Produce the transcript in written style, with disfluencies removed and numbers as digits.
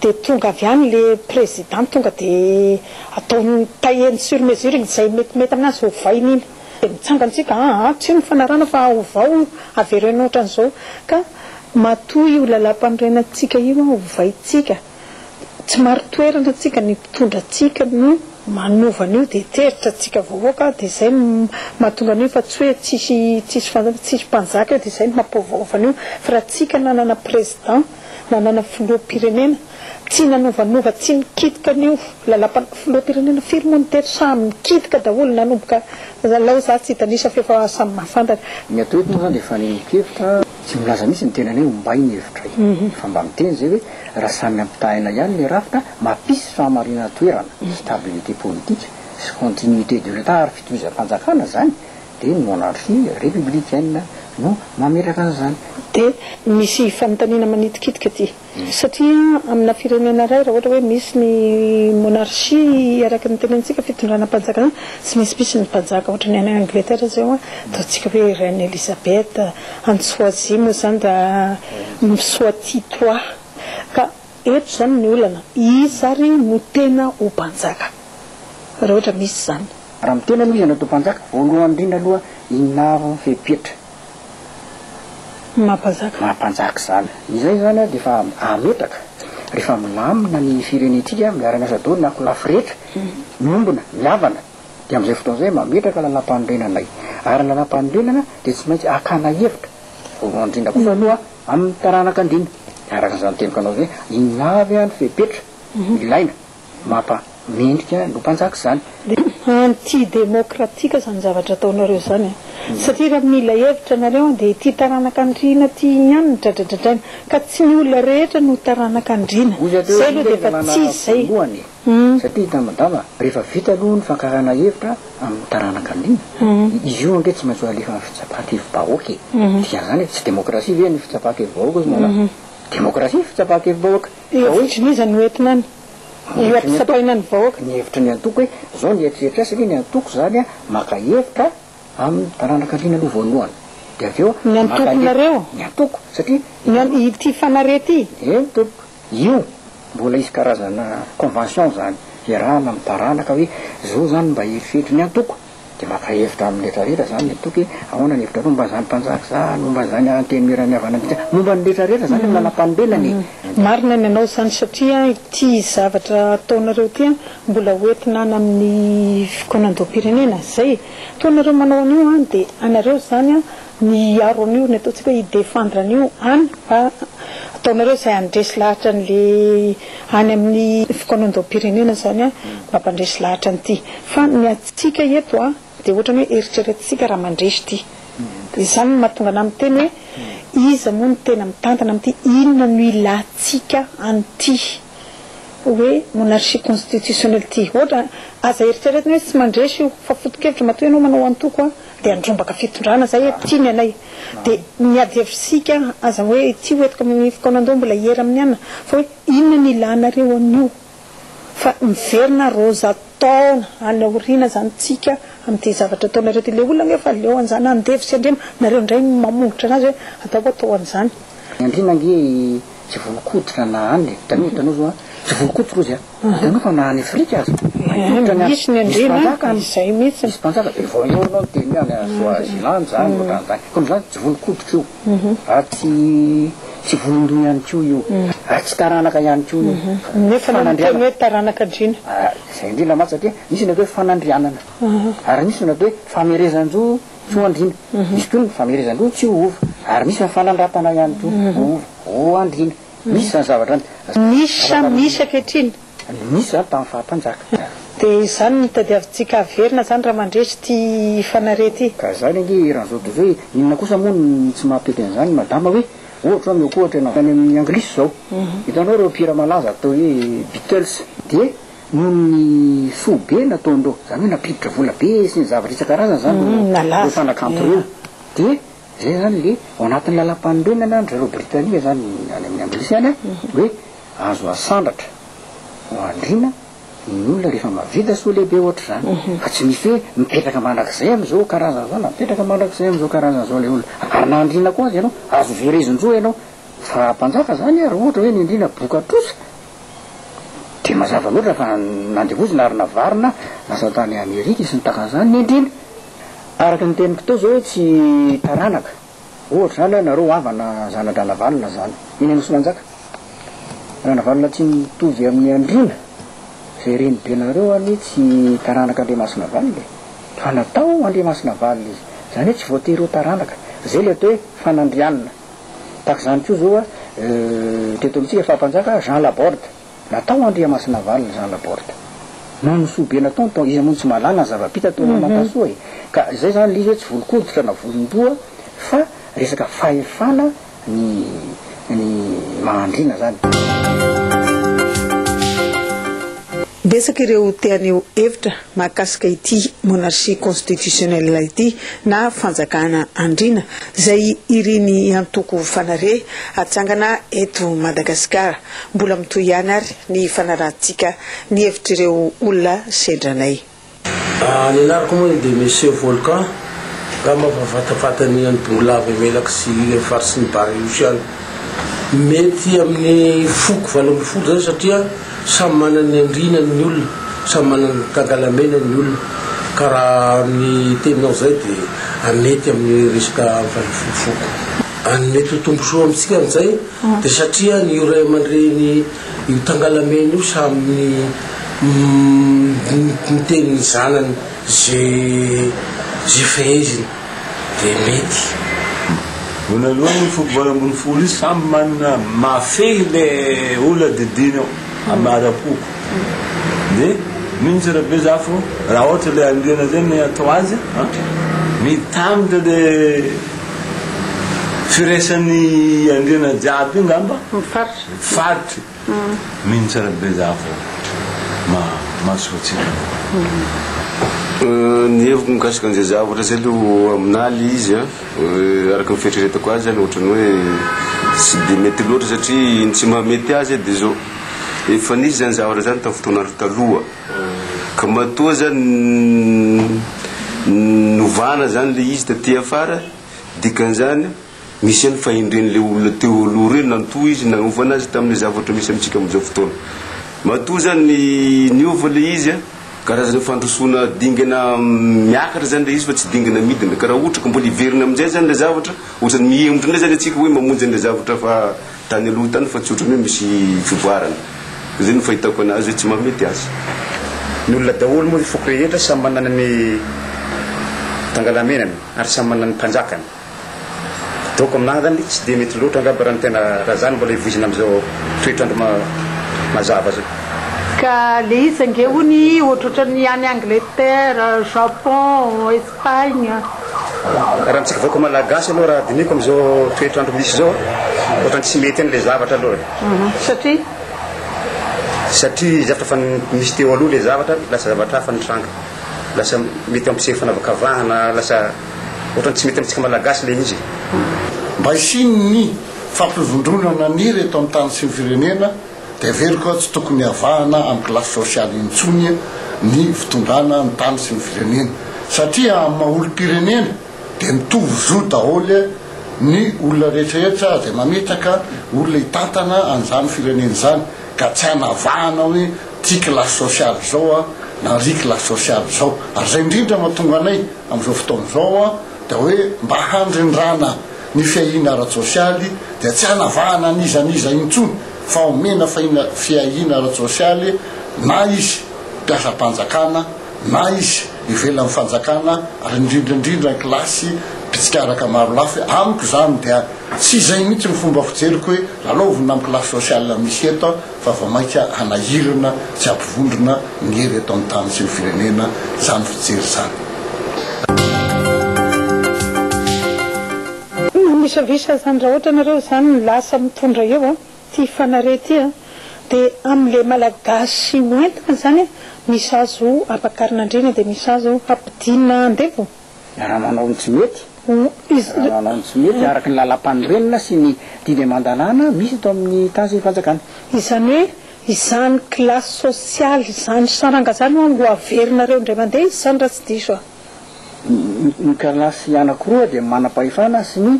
Dia tonga avy any le président tonga dia ataony tailleny sur mesure iny, izay metimety aminazy ovainy iny. Dia mitsangana tsika, aa tsy io nifanarahana fa ovao io, avereno ohatran'izao. Ka matoa io lalàmpanorenantsika io an ovaintsika, tsy marin-toerana tsika, ny mpitondra antsika no manova an'io dia teritra antsika vahoaka dia izay no mahatonga an'io fa tsy hoe tsisy tsisy tsisy mpanjaka eo dia izay no mampiovaova an'io fa raha tsika nanana président nanana filoham-pirenena tsy nanovanova tsy nikitika an'io lalam-pan filoham-pirenena firy moa no teto samy nikitika daholo nanomboka alao za tsy hitanisa f'efa samy mahafantatra. Ny atao eto moa zany dia fanehoan-kevitra, tsy milaza mihitsy ny tenany hoe ombay ny hevitray fa mba miteny izay hoe raha samy ampitahaina ihany ny rafitra mampisy fahamarinan-toerana, stabilité politique sy continuité de l'Etat ary fitohizam-panjakana izany dia ny monarchie républicaine no mametraka an'izany. Dia misy fanontaniana manitikitika aty. Satria amina firenena iray raha ohatra hoe misy ny monarchie araka ny tenenintsika fitondrana mpanjaka izany, tsy maintsy misy ny mpanjaka. Ohatra ny any Angleterre izao ataontsika hoe Reine Elizabeth, any Swazi moa izany da Mswati trois. Ka eto izany ny olana, iza ary no tena ho mpanjaka raha ohatra misy izany? Raha miteny aloha izy an'Atoa Mpanjaka, voalohany indrindra aloha inona avy ny fepetra Maha mpanjaka. Maha mpanjaka izany. Izay izany dia efa ametraka, rehefa milamina ny firenentsika, miara-miasa daholo ny ankolafy rehetra, miombona, mihavana, dia amin'izay fotoana izay mametraka lalàmpanorenana y. Ary ny lalàmpanorenana dia tsy maintsy hakana hevitra, voalohany indrindra kosa aloha amin'ny taranaka andriana. Araka izany teniko anao izay, inona avy ny fepetra ilaina Mampa mendrika no mpanjaka izany. Anti demokratika zany zavatra ataonareo zany a! Satria raha mila hevitra nareo dia ity taranak'andriana ity ihany no dradradradraina ka tsy ny olona rehetra no taranak'andriana. Hoy zareo Zay aloha iny dia ilay efa lalàna tsy izy zay. voalohany e! Satria hitan'i madama rehefa vita aloha ny fankarana hevitra amin'ny taranak'andriana, izy io ange tsy maintsy ho alefa amin'ny fitsapan-kevi-bahoaka e! Dikan'izany hoe tsy demokrasia ve ny fitsapan-kevi-bahoaka hozy madama? Demokrasia ny fitsapan-kevi-bahoaka! Hevitry ny iza no entina any? Ny hevitry ny Hampisapaina ny vahoaka. Ny hevitry ny antoko hoe zao ny eritreritra satria ny antoko zany maka hevitra amin'ny taranak'andriana aloha voalohany dia avy eo Ny maka antokonareo? Ny antoko satria Ny an, ity Fanare ity? Eny tompoko, io mbola hisy karazana convention zany iarahana amin'ny taranaka hoe zao zany mba eritreritry ny antoko. Dia maka hevitra amin'ny rehetra rehetra izany ny antoko hoe ahoana ny hevitrareo momba an'izany mpanjaka izany, momba an'izany antenimieran'ny havana mihitsy, momba ny rehetra rehetra izany amin'ny lalampanorenana e. Marina ny anao izany satria ity zavatra ataonareo ity an mbola ho entina any amin'ny fikaonandoham-pirenena izay e. Toa anareo manao an'io an dia anareo izany an ny hiaro an'io, ny ataontsika hoe hi-defendre an'io any fa ataonareo izay handresy lahatra an'le any amin'ny fikaonandoham-pirenena izany an mba hampandresy lahatra an'ity. Fa ny antsika eto an dia ohatran'ny hoe eritreretintsika raha mandresy ity. Dia izany no mahatonga anah miteny hoe iza moa no tena mitantana amin'ity, inona no ilantsika an'ity hoe monarchie constitutionnelle ity. Ohatra, aza eritreretina hoe tsy mandresy io fa foto-kevitra matoa ianao manao antoko an. Dia handrombaka fitondrana zay e, tia ny anay. Dia ny ady hevitr'isika aza hoe ity ho entiko amin'ny fikaonandoha mbola hiera amin'ny anona fa hoe inona ny ilanareo an'io fa miverina roza taona any aoriana zany tsika amin'ity zavatra ataonareo ity. Le olona ange efa leo an'izany andevo sy andriana, nareo indray no mamongotra anazy hoe ataoko atao an'izany. Ny andriana ange tsy volon-koditra na any e, hitanao hitanao zao an, tsy volon-koditra ozy an. Hitanao fa na any Afrika aza, mainty hoditra ny Misy ny any, misy andriana, mpanjaka any, izay mihitsy. misy mpanjaka, dia vao eo ianao niteny hoe any Swaziland zany, ohatran'izany. Koa amin'izany tsy volon-koditra io, ary tsy tsy volon-doha ihany koa io, ary tsy taranaka ihany koa io. Nefa ianao miteny Fanandrianana. hoe taranaka andriana. Ah, izay indrindra mantsy satria misy ny atao hoe fanandrianana, ary misy ny atao hoe famerezan-jo tsy ho andriana, misy koa ny famerezan-jo tsy ho hova, ary misy ny fanandratana ihany koa ho hova, ho andriana. Misy izany zavatra izany. Misy sa misy ankehitriny? Nisy izany tamin'ny faha mpanjaka. Dia izany no tadiavintsika haverina izany raha mandresy ity Fanare ity. Ka izany ange eran'izao tontolo izao e! Inona kosa moa no tsy mampety an'izany madama hoe ohatra hoe ameko ohatra ianao any amin'ny anglisy izao hitanao ireo mpihira malaza atao hoe Beatles dia noho ny soa be nataon'ireo izany hoe nampiditra vola be sy ny zavatra isan-karazany izany ireo mpanakanto ireo dia Zay zany le ao anatin'ny lalam-panorenana an-dry zareo Britanika zany any amin'ny Anglisy any an, hoe azo asandratra ho andriana ny olona rehefa mahavita soa lehibe ohatr'izany. Fa tsy misy hoe mipetraka mandrakizay amin'izao karazana izao na mipetraka mandrakizay amin'izao karazana izao ilay olona. Ary na andriana koa aza ianao, azo verezin-jo ianao. Fa mpanjaka zany raha ohatra hoe ny andriana boka trosa. Dia mazava loatra fa nandevozina ary navarina lasa tany Amerika sy ny takan'izany ny andriana. Araka ny teniko teo zao hoe tsy taranaka. Ohatra izany hoe nareo havana zana-dRanavalona zany. Eny Anosimanjaka. Ranavalona tsy mitovy amin'ny andriana. Izay renibenareo anie tsy taranaka Andriamasinavalona e. Fa natao Andriamasinavalona izy. Izany hoe tsy voatery ho taranaka. Izay ilay atao hoe fanandrianina. Tahaka izany koa izao teto amintsika faha-mpanjaka Jean Laborde. Natao Andriamasinavalona Jean Laborde. Noho ny soa be nataony tao, iza moa no tsy mahalala ny zava-bita tao Mantasoa e. Ka izay izany ilay izy hoe tsy volon-koditra na volon-doha fa resaka fahefana ny ny maha andriana izany. Betsaka ireo te haneho hevitra mahakasika ity monarchie constitutionnelle ity na fanjakana andriana izay irin'ny antoko Fanare hatsangana eto Madagasikara. Mbola mitohy ihany ary ny fanarahantsika ny hevitr'ireo olona sendra anay. Ny anarako moa dia Monsieur Volcan, angamba fa fantafantany any Bongolava Melaky sy iny faritry ny Bariosy any. Mety amin'ny foko 18 zany satria samy manana ny andrinany ny olona, samy manana ny tangalamena ny olona. Ka raha amin'ny teninao zay dia mety amin'ny resaka 18 foko. Ny mety ho tombosoa amintsika amin'izay dia satria ny ray aman-dreny io tangalamena io samy miteny ny zanany ze ze feheziny dia mety. Voanalohany ny foko 18 io samy manana mahafehy le olona didiana amin'ny ara-poko de mino tsara be za fô raha ohatra le andriana zay ny atao azy an mitambatra le firaisan'ny andriana jiaby io ngamba mifaritry mino tsara be za fô mahasoa antsika. Ny heviko mikasika an'izay zavatra izay aloha aminà le izy an, araka ny fieritreretako azy zany ohatran'ny hoe tsy de mety loatra satria ny tsy mahamety azy dia zao, efa nisy zany zavatra zany tamin'ny fotoan'andro taloha ka matoa zany novana zany le izy taty afara dikan'izany misy ihany fahendren'le olona teo aloha ireny nantoa izy nanovana azy tamin'le zavatra misy amintsika amin'izao fotoana. Matoa zany niova le izy a, karazana fandrosoana dingana miakatra zany le izy fa tsy dingana midina, ka raha ohatra ka mbola hiverina amin'izay zany le zavatra, ohatran'ny mihemotra indray zany antsika hoe mamonjy an'le zavatra fa tany aloha tany fa tsy ohatran'ny hoe misy fivoarana. Zay no fahitako anazy hoe tsy mahamety azy. Ny olona daholo moa ny foko rehetra samy manana ny tangalamenany ary samy manana ny mpanjakany. Donc aminahy zany tsy dia mety loatra angamba raha ny tena raha zany mbola hivoizina amin'izao toetr'andro mazava zao. Ka le izy ange hono ohatrohatran'ny any Angleterre, Japon, Espagne. Raha amintsika vahoaka malagasy aloha raha dinihiko amin'izao toetr'andro misy izao ohatran'ny tsy mety an'ilay zavatra aloha e. Satria? Satria zavatra efa nisy teo aloha ilay zavatra lasa zavatra hafa nitranga. Lasa mety hampiseho fanavakavahana, lasa ohatran'ny tsy mety amintsika malagasy ilay izy e. Mba hisian'ny fampivondronana ny hery eto amin'ny tany sy ny firenena dia heveriko fa tsy tokony havahana amin'ny kilasy sosialy intsony ny fitondrana ny tany sy ny firenena satria amin'ny maha olom-pirenena dia mitovy zo daholo ny olona rehetrarehetra izay mametraka olona hitantana an'izany firenena izany ka tsy hanavahana hoe ity kilasy sosialy izao na ry kilasy sosialy izao ary izay indrindra mahatonga anay amin'izao fotoana izao dia hoe mba handrindrana ny fiahiana ara-tsosialy dia tsy hanavahana an'iza n'iza intsony fa omena fiahiana ara-tsosialy na izy mpiasam-panjakana na izy ivelan'ny fanjakana ary indrindra indrindra ny kilasy mpitsikaraka marolafy. Amiko izany dia tsy izay mihitsy ny fomba fijeriko hoe lalaovina amin'ny kilasy sosialy misy eto fa vao mainka hanahirana sy hampivondrona ny hery eto amin'ny tany sy ny firenena izany fijery izany. Mamisavisa zany raha ohatra nareo zany no lasa mitondra eo an, ty fanare ty an, de amle malagasy ho entina zany an, misy azo ampakarina andriana de misy azo hampidinina andevo. Raha manao ny tsy mety, raha manao ny tsy mety araka ny lalampanorenana sy ny didy aman-dalàna misy eto amin'ny tany sy ny fanjakana. Izany hoe izany kilasy sosialy izany saranga izany ho'a ho averinareo indray mandeha izy izany raha tsy diso aho. Ny kilasy anankiroa dia manam-pahefana sy ny.